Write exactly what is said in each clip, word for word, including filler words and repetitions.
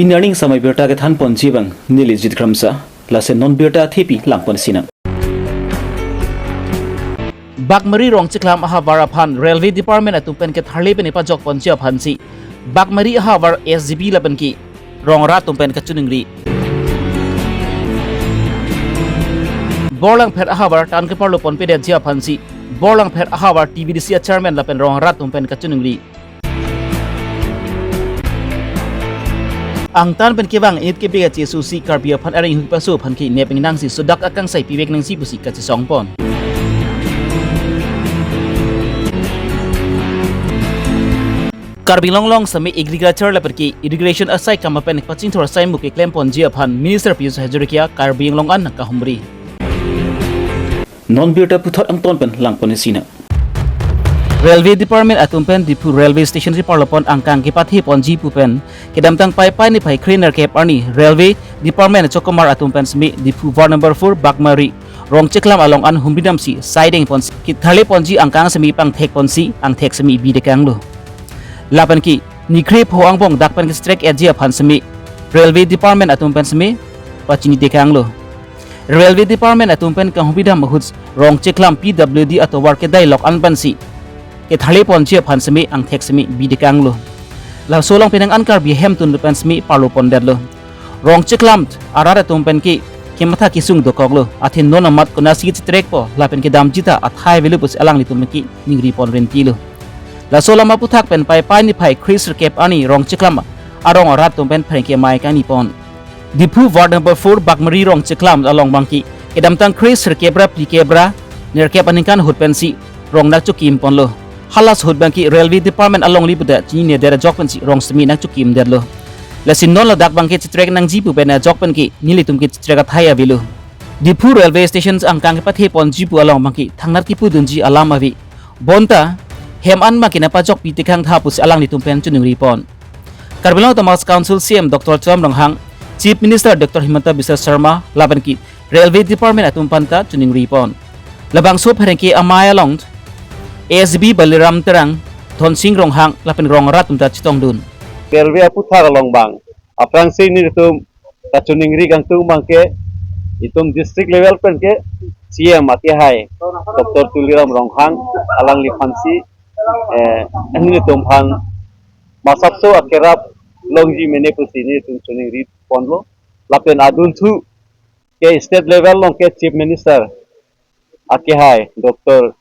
Pini arni samai birta kethan ponji abang neli Jit Kramsa, laso non birta athepi lang ponsinang. Bagmari Rongcheklam ahavar aphan Railway Department atum pen ketharle pen epajok ponji aphansi Bagmari ahavar S G B lapen ke rong arat atum pen kachiningri. Borlangpher ahavar tan keparlo ponpedetji aphansi Borlangpher ahavar T B D C a chairman lapen rong arat atum pen kachiningri. Angtan pen kevang inut kepik achesusi Karbi aphan areng hui paso aphan ke nepeng nangsi sodak akangsai pivek nangsi pusi kachesong pon. Karbi Anglong along sami agriculture lapen ke irrigation asai kam pen pachingthur asai muk keklem ponji aphan Minister Pijush Hazarika Karbi Anglong an nangkahumri. Non birta puthot angton pen lang ponsinang. Railway Department atum pen Diphu Railway Station keparlo pon angkang kepathe ponji pu pen kedamtang Paipai niphai kre-nerkep arni Railway Department chokomar atum pen simi Diphu Ward number four Bagmari Rongcheklam along an humri damsi siding ponsi ketharle ponji angkang simi pangthek ponsi angthek simi bidekanglo. Lapen ke nikre pho angbong dak pen kestrek etji aphan simi Railway Department atum pen simi pachinitekanglo. Railway Department atum pen kahumri dam ahut Rongcheklam P W D atovar kedai lok an pensi ketharle ponji aphan simi angthek simi bidekanglo. Laso along penang an Karbi ahemtun pen simi parlo pondetlo. Rongcheklam arat atum pen ke kematha kesung dokoklo. Athe non amat konatsi chitrekpo lapen kedamji ta athai avelo pusi alanglitum ke ningri pon rentilo. Laso alam aputhak pen Paipai niphai kre-sirkep arni Rongcheklam arong arat atum pen pherangke amei kangni pon. Diphu Ward number four Bagmari Rongcheklam along abangke kedamtang kre-sirkep ra phlikep ra nerkep aningkan ahut pensi rong nangchokim ponlo. Halaso ahut abangke Railway Department alongle puta chinine der ajok pensi rong simi nangchokimdetlo. Lasi non ladak abangke chitrek nangji pu pen ajok penke nelitum ke chitrek athai avelo. Diphu Railway Station angkang kepathe ponji pu along abangke thangnat kepudunji alam ave. Bonta hem an ma kena pajok pitekang tha pusi alanglitum pen chiningri pon. Karbi Anglong Autonomous Council C M Doctor Tuliram Ronghang, Chief Minister Doctor Himanta Biswa Sarma lapen ke Railway Department atum aphanta chiningri pon. Labangso pherangke amei along A S B Baliram Terang, Dhonsing Ronghang lapen rong arat atum ta chetongdun. Railway aputhak along abang aphrangsi nelitum kachiningri kangtung abangke itum district level penke C M akehai Doctor Tuliram Ronghang alangliphansi, eh, nelitum aphan masapso akerap longji mene pusi nelitum chiningri ponlo. Lapen adunthu ke state level along ke Chief Minister akehai Doctor,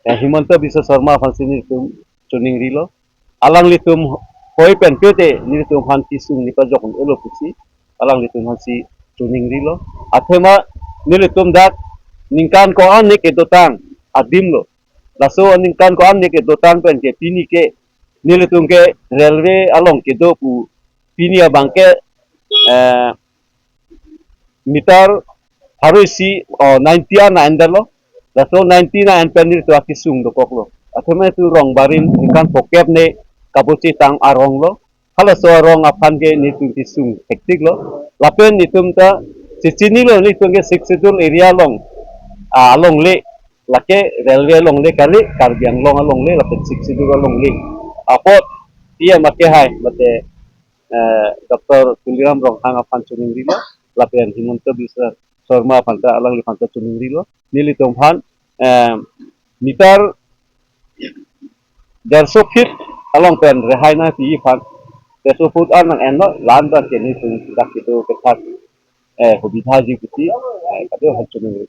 eh, Himanta Biswa Sarma aphansi nelitum chiningrilo. Alanglitum hoi pen pete nelitum aphan kesung nepajok un-elo pusi alanglitum aphansi chiningrilo. Athema nelitum dak ningkan ko-an ne kedotang adimlo. Laso ningkan ko-an ne kedotang penke pini ke nelitum ke railway along kedo pu pini abangke, eh, meter pharo isi, oh, ninety an endetlo. Laso ninety an pen nelitum akesung dokoklo. Athema itum rong barim ningkan phokep ne kabochi tang aronglo. Halaso arong aphan ke nelitum kesung hektiklo. Lapen itum ta chechinilo nelitum ke Sixth Schedule area along, ah, alongle. Lake railway alongle kali, Karbi Anglong alongle, lapen Sixth Schedule alongle. Apot P M akehai, mate, eh, Doctor Tuliram Ronghang aphan chiningrilo, lapen Himanta Biswa Sarma aphanta, alangliphanta chiningrilo. Nelitum aphan, eh, meter derso feet along pen rehai nangpi aphan, derso feet an nang-enlo, la-an abangke nelitum dak kedo kethak, eh, hobidhaji pusi, eh, kado aphan chiningri.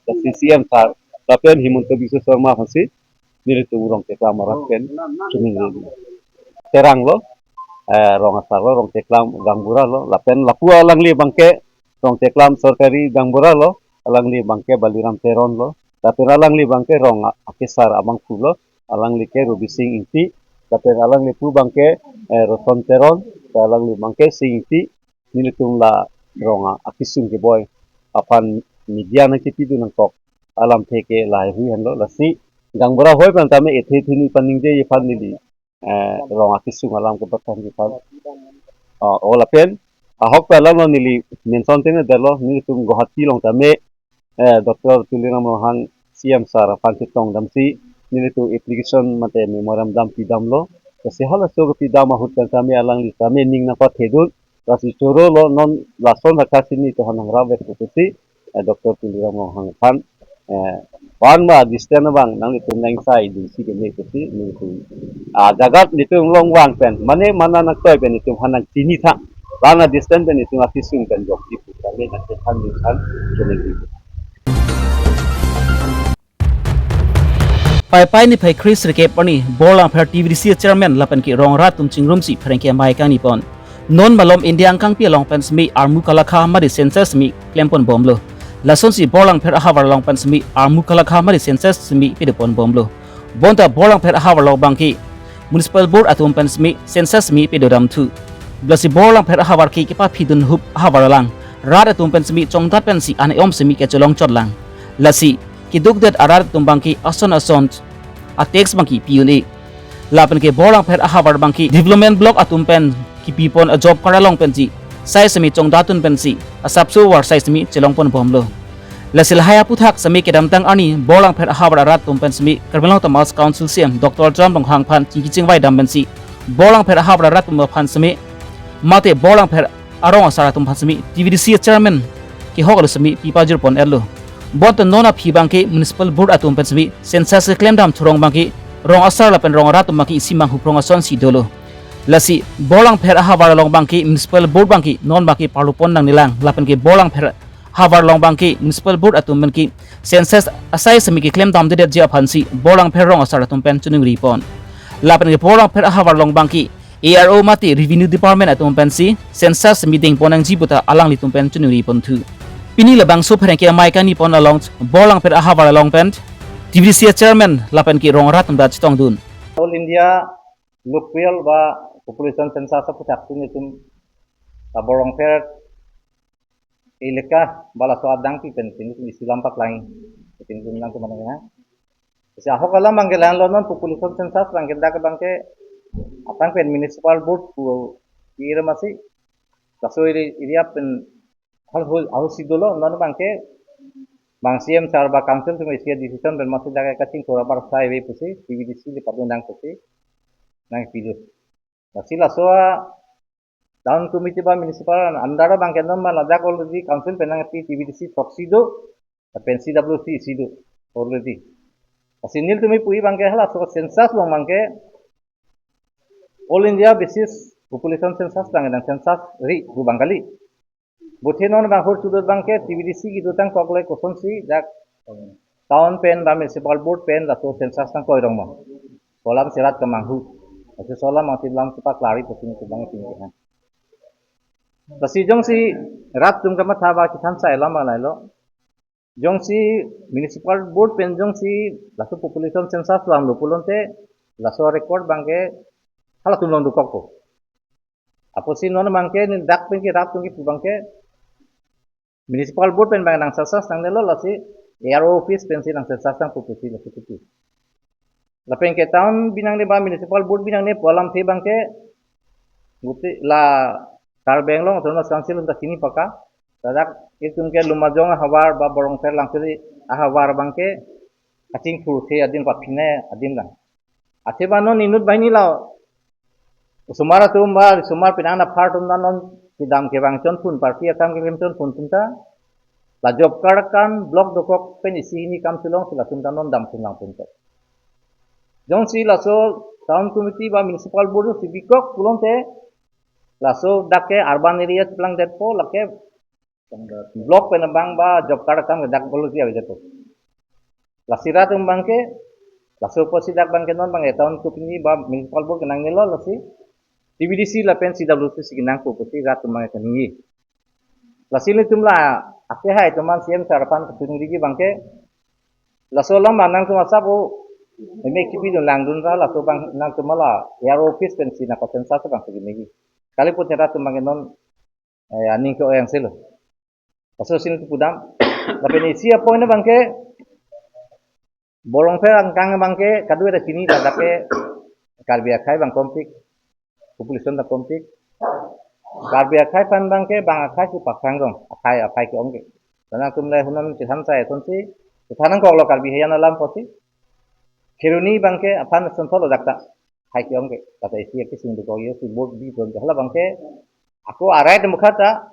Lasi C M sir, lapen Himanta Biswa Sarma aphansi nelitum Rongcheklam arat pen chiningri. Teranglo, eh, rong asarlo, Rongcheklam gaonbura lo, lapen lapu alangli abangke Rongcheklam sorkari gaonbura lo, alangli abangke Baliram Teron lo, lapen alangli abangke rong a-, akesar abangphu lo, alangli ke Robising Ingti, lapen alangli pu abangke, eh, Roson Teron, alangli abangke Sing Ingti, nelitum la rong a-, akesung keboi aphan media nangkepidun nangkok alamthe ke lahai hui henlo. Lasi gaonbura hoi pen tame ethe thini paningje aphan neli, eh, rong akesung alam kepathan aphan. Oh, oh, lapen ahok pen alam lo neli mention tengnedetlo, nelitum Guwahati along tame, eh, Doctor Tuliram Ronghang C M sir aphan chetong damsi nelitum application mate memorandum pidamlo. Lasi halaso kepidam ahut pen tame alangli tame ning nangpathedun, Lasi choro lo non lason haka sini to hanang ravek pusi, eh, Doctor Tuliram Ronghang aphan, eh, wan ma distance abang nanglitum nang sai di si kene pusi nelitum, ah, jagat nelitum long vang pen, mane mana nangtoi pen nelitum hanang chini tha. Bang a distance pen nelitum akisung pen jok di pu kami nang kethan di than kene di. Paipai niphai kre-sirkep arni Borlangpher T V D C chairman lapen ke rong arat atum chingrumsi pherangke amei kangni pon. Non malom India angkangpi along pen semi armu kalakha mari census semi klempon bomlo. Lasonsi Borlangpher ahavar along pen semi armu kalakha mari census semi pedopon bomlo. Bonta Borlangpher ahavar along abangke Municipal Board atum pen semi census semi pedodam thu. Lasi Borlangpher ahavar ke kepaphidun hup ahavar alang. Rat atum pen semi chongdat pensi an-e-om semi kechelong chotlang. Lasi kedukdet arat atum abangke ason ason a-tax abangke pi un-e. Lapen ke Borlangpher ahavar abangke development block atum pen kipipon a-job card along pensi sai semi chongdatdun pensi asapso war sai semi chelongpon bomlo. Lasi lahai aputhak semi kedamtang arni Borlangpher ahavar arat atum pen semi Karbi Anglong Autonomous Council C E M Doctor Tuliram Ronghang aphan chingki chingvai dam pensi Borlangpher ahavar arat atum aphan semi mate Borlangpher arong asar atum aphan semi T V D C chairman kehok alo semi pipajirpon etlo. Bonta non aphi abangke Municipal Board atum pen semi census klemdam thurong abangke rong asar lapen rong arat atum abangke isi manghu phrong asonsi dolo. Lasi Borlangpher ahavar along abangke Municipal Board abangke non abangke parlupon nangnelang lapen ke Borlangpher ahavar along abangke Municipal Board atum abangke census asai semi keklemdamdedetji aphansi Borlangpher rong asar atum pen choningri pon. Lapen ke Borlangpher ahavar along abangke A R O mate Revenue Department atum pensi census semi dengpon nangji puta alanglitum pen choningri pon thu. Pini labangso pherangke amei kangni pon along Borlangpher ahavar along pen T V D C chairman lapen ke rong arat atum ta chetongdun. All India local ba population census aputhak si nelitum ta Borlangpher elaka ba laso adang pi pen si nelitum isi lam paklang, si nelitum nangtum manang ya. Si ahok alam abangke lang lo non population census abangke dak abangke atang pen Municipal Board pu ira masi laso area, area pen hal hal hal si dolo non abangke bang C E M sir ba council atum isi a-decision pen masi dak kachingthur abar sai ave pusi T V D C le padun nang pusi nangpido. Lasi laso a town committee ba municipal under abangke non ma ladak already council pen nangpi T V D C proxy do, lapen C W C isi do already. Lasi nelitum kipu abangke halaso census along abangke all India basis population census abang nang census ri pu abang kali. Buthe non abang hur chudot abangke T V D C kedotang kok le kosonsi dak town pen ba Municipal Board pen laso census nangkoi rong ma. Pu alam si rat kemanghu. Lasi pu alam abang si lam chepaklari pusi nelitum abang tinggi ha. Lasi jongsi rat atum kamatha ba kethan sai alam abang lahelo. Jongsi Municipal Board pen jongsi laso population census vanglo pulote laso record abangke halatum along dokokpo. Apotsi non abangke neli dak pen ke rat atum kipu abangke Municipal Board pen abang nang census nangnelo, lasi A R O office pensi nang census nangpo pusi lasi kipu. Lapen ke town binong ne ba Municipal Board binong ne pu alamthe abangke guti la Karbi Anglong Autonomous Council unta chini paka. Ladak itum ke Lumajong ahavar ba Borlangpher Langchari ahavar abangke kachingthurthe adim, paphine adim lang. Athe ba non inut banghini la osomar atum ba osomar penang aphar atum ta non kedam kevang chonpon, party akam keklem chonpon atum ta la job card akam, block dokok pen isi hini akam chelongsi latum ta non damponlang pon ta. Jongsi laso town committee ba Municipal Board si bikok pulote laso dak ke urban area cheplangdetpo, lake block pen abang ba job card akam ke dak bolo dia avedetpo. Lasi rat atum abangke laso apotsi dak abangke non abangke town committee ba Municipal Board kenangnelo, lasi T V D C lapen C W C si kenangpo pusi rat atum abangke kaningje. Lasi nelitum la akehai atum an C E M sir aphan kachiningri abangke laso alam abang nangtum asap o meme kipidun langdun ra laso abang nangtum la A R O office pensi nangpa census abang si kemegi. Kali pute rat atum abangke non, eh, aning ke-oi angse lo. Laso si nelitum pudam. Lapen isi a-point abangke Borlangpher angkang abangke kadokave ta chini, ladak ke Karbi akhei abang kompik, population ta kompik. Karbi akhei aphan abangke bang akhei si pakrang rong, akhei akhei ke-ong ke. Karna atum le hunon chethan sai ason si chethan nangkoklo Karbi Hayan alam apotsi. Kheroni abangke aphan ason tholo dak ta akhei ke-ong ke. Kata isi akisung dokok yo si vote bi pon ke hala abangke Ako a-right mukha ta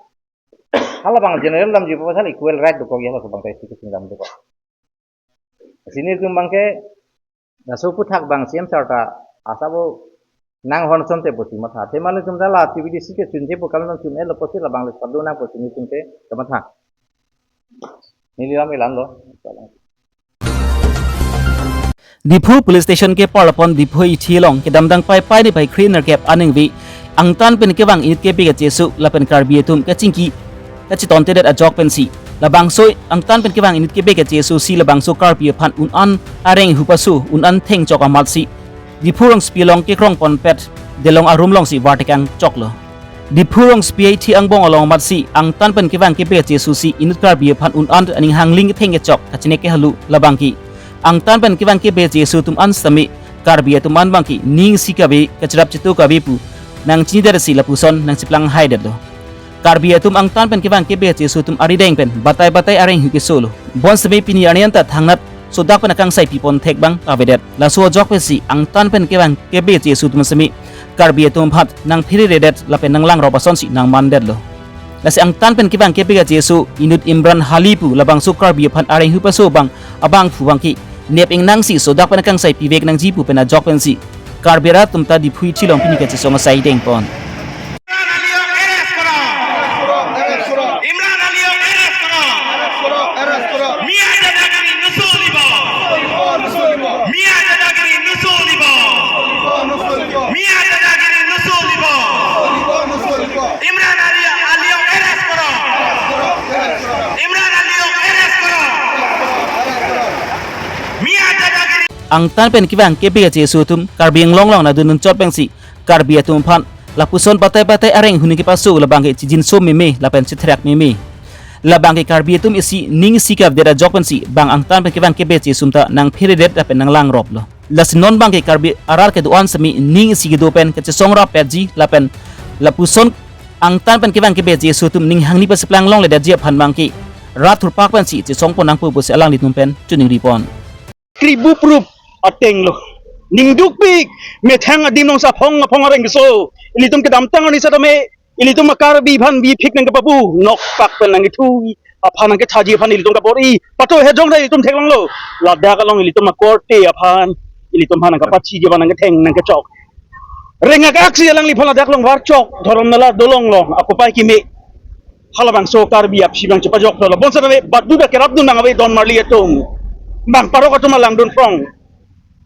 halabang general damji apot pasal equal right dokok ya, halabang ta isi kesung dam dokok. Lasi nelitum abangke laso aphuthak abang C M sir ta asabo nanghon asonte pusi matha. Athema nelitum ta la T V D C ke chunje pu kam nang chun-elo pusi labang le padu nang pusi nelitum ke kamatha. Neli lam ilan lo. Diphu Police Station ke parlapon Diphu Eithi along kedamtang Paipai niphai kre-nerkep aningve angtan pen kevang inut kebe kacheso lapen Karbi atum kachingki kachitontedet ajok pensi labangso angtan pen kevang inut kebe kacheso si labangso Karbi aphan un-an areng hupaso un-an thengchok amatsi Diphu rongsopi along kekrongponpet delong arum alongsi vartekang choklo. Diphu rongsopi Eithi angbong along amatsi angtan pen kevang kebe kacheso si inut Karbi aphan un-an aning hangling ketheng kechok kachinek kehalo labangke angtan pen kevang kebe kacheso atum an sitame Karbi atum an abangke ning isi kave, kacherap chetu kave pu nangchinidetsi lapuson nangchiplang haidetlo. Karbi atum angtan pen kevang kebe kacheso atum arideng pen batai batai areng hu kesolo. Bonsitame pini arni anta thangnat sodak pen akangsai pipon thek abang avedet. Laso ajok pensi angtan pen kevang kebe kacheso atum sitame Karbi atum aphan nangphereredet lapen nanglangrop asonsi nangmandetlo. Lasi angtan pen kevang kebe kacheso inut Imran Ali pu labangso Karbi aphan areng hupaso abang abangphu abangke nep ingnangsi sodak pen akangsai pivek nangji pu pen ajok pensi Karbi arat atum ta Diphu Eithi along pini kachesong asai dengpon. Imran Aliyok arrest koro. Imran Aliyok arrest koro. Miya dadagiri nusulibo. Miya dadagiri nusulibo. Miya dadagiri nusulibo. Imran Ali, Aliyok arrest koro. Imran Aliyok arrest koro. Miya dadagiri. Angtan pen kevang kebe kacheso atum Karbi Anglong along nangdundun chot pensi Karbi atum aphan lapuson batai batai areng hu nangkepaso labangke chijinso meme lapen chetherak meme. Labangke Karbi atum isi ning isi kave-det ajok pensi bang angtan pen kevang kebe kacheso atum ta nangpheredet lapen nanglangroplo. Lasi non abangke Karbi arat kedo-an sitame ning isi kedo pen kachesong rappetji lapen lapuson angtan pen kevang kebe kacheso atum ning hangni pasiplang longledetji aphan abangke rat thurpak pensi chesongpon nangpo pusi alanglitum pen chiningripon. Kribu prup atenglo. Ningdukpik methang adim alongsi aphong aphong areng keso. Ilitum kedamtang arni sitame ilitum a-Karbi aphan biphik nangkepapu, nokpak pen nangkethu aphan nangkethaji aphan ilitum kabor-i. Pato hejong ta ilitum theklonglo. Ladak along ilitum akorte aphan ilitum aphan nangkapathiji aphan nangketheng nangkechok. Rengak aksi alangliphan ladak along varchok, Dhorom Nala dolong along akopai keme. Halabangso Karbi aphi abang chepajoklo. Bonsitame badu ba kerapdun abang ave don marli atum. Bang parok atum alangdun prong.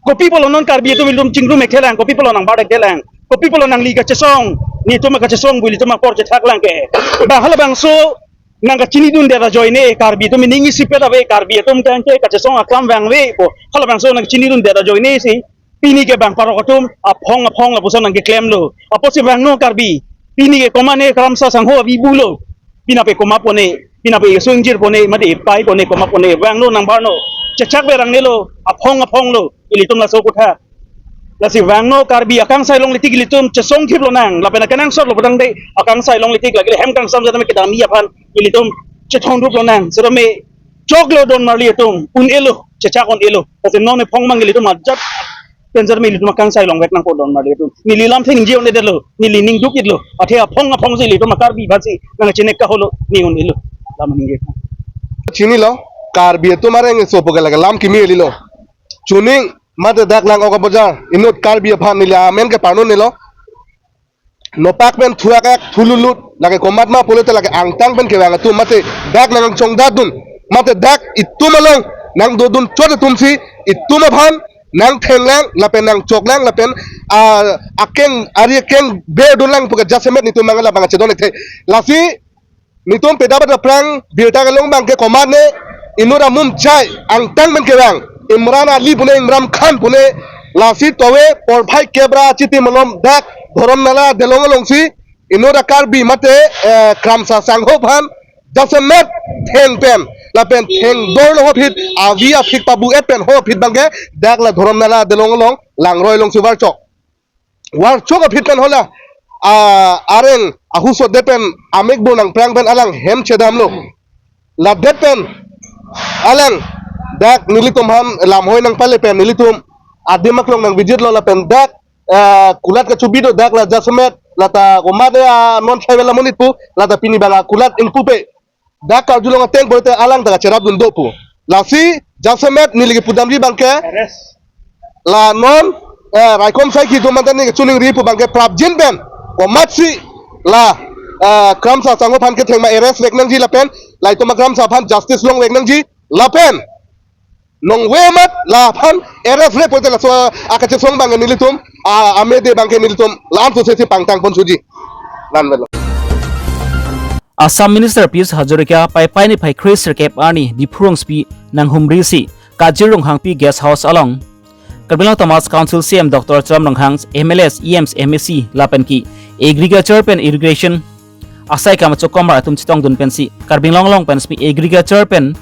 Kopi pulo non Karbi atum ilitum chingrum ekthelang, kopi pulo nangbar ekthelang, kopi pulo nangli kachesong, netum kachesong bu ilitum apor chethaklang ke. Bang halabangso nangkachinidundet ajoine, Karbi atum ning isipet ave, Karbi atum kangke kachesong aklam vangvepo. Halabangso nangchinidundet ajoine si pini ke bang parok atum aphong aphong lapuson nangkeklemlo. Apotsi vangno Karbi. Pini ke komatne Kramsa Sangho avi bulo. Pinape komat pone, pinape sungjir pone, mate pai pone, komat pone, vangno nangbarno. Chechak berangnelo, aphong aphonglo, ilitum laso kotha. Lasi vangno Karbi akangsai longle tik ilitum chesong thiplonang, lapen akenangsotlo putangte, akangsai longle tik lake hem kangsam jatame kedamji aphan, ilitum chethongruplonang, sitame choklo don marli atum, un-elo, chechak un-elo. Lasi non ephong mang ilitum ajat pen sitame ilitum akangsai longvek nangpo don marli atum. Neli lamthe ningje un-edetlo, neli ningduk-etlo. Athe aphong aphongsi ilitum a-Karbi aphansi nangchinek kaholo, ne un-elo. Lam ningje. Chinilo, Karbi atum areng keso pu ke lake lam kimi lilo. Chuning mate dak lang oka bojar, inut Karbi aphan neli amen ke parnonelo. Nopak pen thuak ak thululut, lake komat ma pulote lake angtan pen kevang atum mate dak nangchongdadun, mate dak itum along nangdodun chot atumsi itum aphan nangthenglang lapen nangchoklang lapen, ah, akeng ari akeng berdunlang pu ke jasemet netum abang labang chedon thekthe. Lasi netum peda pada prang birta kelong abangke komatne inut amum chai angtan pen kevang Imran Ali pune Imran Khan pune, lasi tove porphai kep ra chiti malom dak Dhorom Nala delong alongsi inut a-Karbi mate, eh, Kramsa Sangho aphan jasemet theng pen lapen thengdorlo ho phit avi aphik pabu-et pen ho phit abangke dak la Dhorom Nala delong along langroi alongsi varchok. Varchok aphi pen hala, ah, areng ahusot det pen amek bo nangprang pen alang hem chedamlo. Ladet pen alang dak nelitum aphan lamhoi nangpale pen nelitum adim aklong nangvijitlo lapen dak, ah, kulat kachubi do dak la jasemet Lata komat ya non tribal amonit pu, lata pini bang akulat ingpupe. Dak karjulong ateng boite alang ta kacherapdun do pu. Lasi jasemet neli kepudamji abangke. Arrest. La non, eh, raikom asai kedo mantan ni kachiningri pu abangke prapjin pen. Komatsi la, eh, kramsa asangho aphan kethengma arrest vek nangji lapen. La itum akramsa aphan justice long vek nangji lapen. Nongve amat laphan arrest le pote laso akachesong abang nelitum, a, amede abangke nelitum, la-an sose si pangtang pon suji. Lan belo. Assam Minister Pijush Hazarika Paipai niphai kre sirkep arni Diphu rongsopi nanghumrisi Kajir Ronghangpi Guest House along Karbi Anglong Autonomous Council C E M Doctor Tuliram Ronghang, M L As, E Ms, M A C lapen ke agriculture pen irrigation asai kam achokomar atum chetongdun pensi Karbi Anglong along pen semi agriculture pen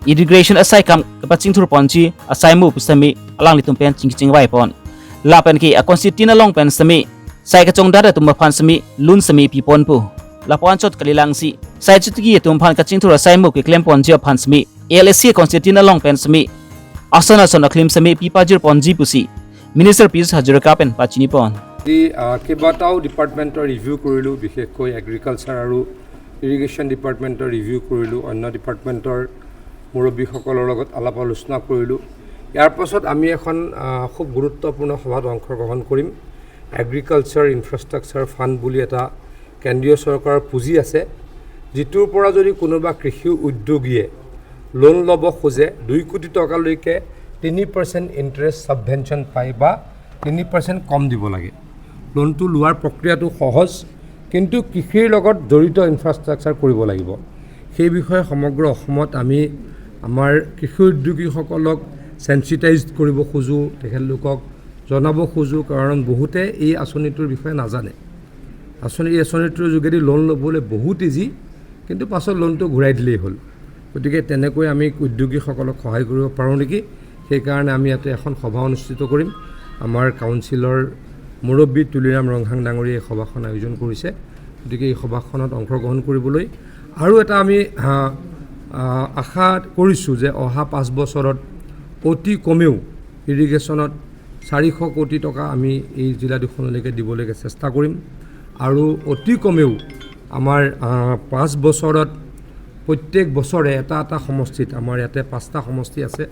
irrigation asai kam kapachingthur ponji asai mu pu semi alanglitum pen chingki chingvai pon. Lapen ke a constituency along pen semi sai kachongdat atum aphan semi loan semi pi pon pu. Lapu anchot kalilangsi sai chotiki atum aphan kachingthur asai mu keklem ponji aphan semi A L A C constituency along pen semi ason ason aklim semi pi pajir ponji pusi Minister Pijush Hazarika pen pachini pon. আজি, আহ, কেইবাটাও ডিপাৰ্টমেণ্টৰ ৰিভিউ কৰিলোঁ, বিশেষকৈ এগ্ৰিকালচাৰ আৰু ইৰিগেশ্যন ডিপাৰ্টমেণ্টৰ ৰিভিউ কৰিলোঁ, অন্য ডিপাৰ্টমেণ্টৰ মুৰব্বীসকলৰ লগত আলাপ আলোচনা কৰিলোঁ। ইয়াৰ পাছত আমি এখন, আহ, খুব গুৰুত্বপূৰ্ণ সভাত অংশগ্ৰহণ কৰিম। এগ্ৰিকালচাৰ ইনফ্ৰাষ্ট্ৰাকচাৰ ফাণ্ড বুলি এটা কেন্দ্ৰীয় চৰকাৰৰ পুঁজি আছে, যিটোৰ পৰা যদি কোনোবা কৃষি উদ্যোগীয়ে লোন ল'ব খোজে, দুই কোটি টকালৈকে তিনি পাৰ্চেণ্ট ইণ্টাৰেষ্ট ছাবভেনশ্যন পায় বা তিনি পাৰ্চেণ্ট কম দিব লাগে। লোনটো লোৱাৰ প্ৰক্ৰিয়াটো সহজ, কিন্তু কৃষিৰ লগত জড়িত ইনফ্ৰাষ্ট্ৰাকচাৰ কৰিব লাগিব। সেই বিষয়ে সমগ্ৰ অসমত আমি আমাৰ কৃষি উদ্যোগীসকলক চেন্সিটাইজ কৰিব খোজোঁ, তেখেতলোকক জনাব খোজোঁ, কাৰণ বহুতে এই আঁচনিটোৰ বিষয়ে নাজানে। আঁচনি, এই আঁচনিটোৰ যোগেদি লোন ল'বলৈ বহুত ইজি, কিন্তু পাছত লোনটো ঘূৰাই দিলেই হ'ল। গতিকে তেনেকৈ আমি উদ্যোগীসকলক সহায় কৰিব পাৰোঁ নেকি, সেইকাৰণে আমি ইয়াতে এখন সভা অনুষ্ঠিত কৰিম। আমাৰ কাউন্সিলৰ মুৰব্বী তুলিৰাম ৰংহাং ডাঙৰীয়াই এই সভাখন আয়োজন কৰিছে। গতিকে এই সভাখনত অংশগ্ৰহণ কৰিবলৈ আৰু এটা আমি, আহ, আহ, আশা কৰিছোঁ যে অহা পাঁচ বছৰত অতি কমেও ইৰিগেশ্যনত চাৰিশ কোটি টকা আমি এই জিলা দুখনলৈকে দিবলৈকে চেষ্টা কৰিম। আৰু অতি কমেও আমাৰ, আহ, পাঁচ বছৰত প্ৰত্যেক বছৰে এটা এটা সমষ্টিত, আমাৰ ইয়াতে পাঁচটা সমষ্টি আছে,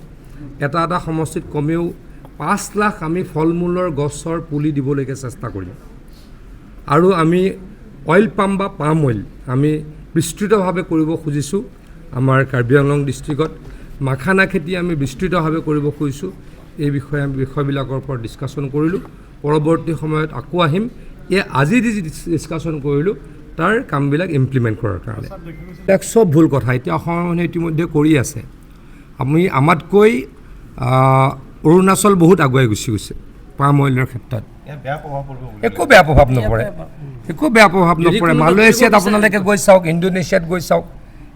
এটা এটা সমষ্টিত কমেও পাঁচ লাখ আমি ফল মূলৰ গছৰ পুলি দিবলৈকে চেষ্টা কৰিম। আৰু আমি অইল পাম বা পাম অইল আমি বিস্তৃতভাৱে কৰিব খুজিছোঁ। আমাৰ কাৰ্বি আংলং ডিষ্ট্ৰিক্টত মাখানা খেতি আমি বিস্তৃতভাৱে কৰিব খুজিছোঁ। এই বিষয়ে, বিষয়বিলাকৰ ওপৰত ডিছকাশ্যন কৰিলোঁ। পৰৱৰ্তী সময়ত আকৌ আহিম। এই আজি যি ডিছ-, ডিছকাশ্যন কৰিলোঁ, তাৰ কামবিলাক ইমপ্লিমেণ্ট কৰাৰ কাৰণে। এইবিলাক চব ভুল কথা। এতিয়া অসমৰ মানুহে ইতিমধ্যে কৰি আছে। আমি আমাতকৈ, আহ, অৰুণাচল বহুত আগুৱাই গুচি গৈছে পাম অইলৰ ক্ষেত্ৰত। ইয়াত বেয়া প্ৰভাৱ পৰিব বুলি একো বেয়া প্ৰভাৱ নপৰে। ইয়াত বেয়া প্ৰভাৱ, উম। একো বেয়া প্ৰভাৱ যদি নপৰে। কোনো মালয়েছিয়াত দেশে আপোনালোকে গৈ চাওক, ইণ্ডোনেছিয়াত গৈ চাওক,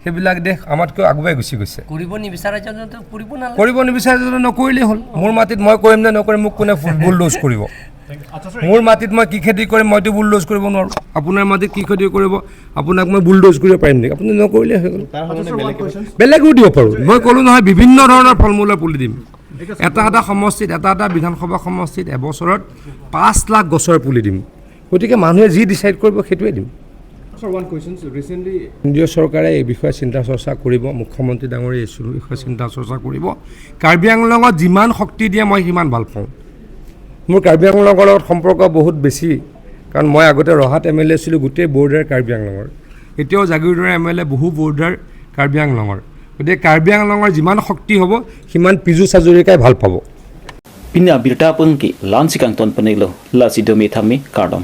সেইবিলাক দেশ আমাতকৈ আগুৱাই গুচি গৈছে। কৰিব নিবিচাৰে যদি কৰিব নালাগে। কৰিব নিবিচাৰে যদি নকৰিলেই হ'ল। মোৰ মাটিত মই কৰিম নে নকৰিম, মোক কোনে ফু-, বুলডোজ কৰিব? আচ্ছা, ছাৰ, মোৰ মাটিত মই কি খেতি কৰিম, মইতো বুলডোজ কৰিব নোৱাৰোঁ। আপোনাৰ মাটিত কি খেতি কৰিব, আপোনাক মই বুলডোজ কৰিব পাৰিম নেকি? আপুনি নকৰিলে হৈ গ'ল। তাৰ সলনি আচ্ছা, ছাৰ, বেলেগ one কিবা question। বেলেগো দিব পাৰোঁ। মই ক'লোঁ নহয়, বিভিন্ন ধৰণৰ ফল মূলৰ পুলি দিম। ঠিক আছে। এটা এটা সমষ্টিত, এটা এটা বিধানসভা সমষ্টিত এবছৰত পাঁচ লাখ গছৰ পুলি দিম। গতিকে মানুহে যি ডিচাইড কৰিব, সেইটোৱে দিম। ছাৰ, one question, ৰিচেণ্টলি কেন্দ্ৰীয় চৰকাৰে এই বিষয়ে চিন্তা চৰ্চা কৰিব, মুখ্যমন্ত্ৰী ডাঙৰীয়াই এই বিষয়ে চিন্তা চৰ্চা কৰিব। কাৰ্বি আংলঙত যিমান শক্তি দিয়ে, মই সিমান ভাল পাওঁ। মোৰ কাৰ্বি আংলঙৰ লগত সম্পৰ্ক বহুত বেছি, কাৰণ মই আগতে ৰহাত এম এল এ আছিলোঁ, গোটেই বৰ্ডাৰ কাৰ্বি আংলঙৰ। এতিয়াও জাগীৰোডৰ এম এল এ, বহু বৰ্ডাৰ কাৰ্বি আংলঙৰ। গতিকে কাৰ্বি আংলঙৰ যিমান শক্তি হ'ব, সিমান পীযুষ হাজৰিকাই ভাল পাব। Pini abirta pen ke la-ansi kangton penelo, lasi dome thame kardom.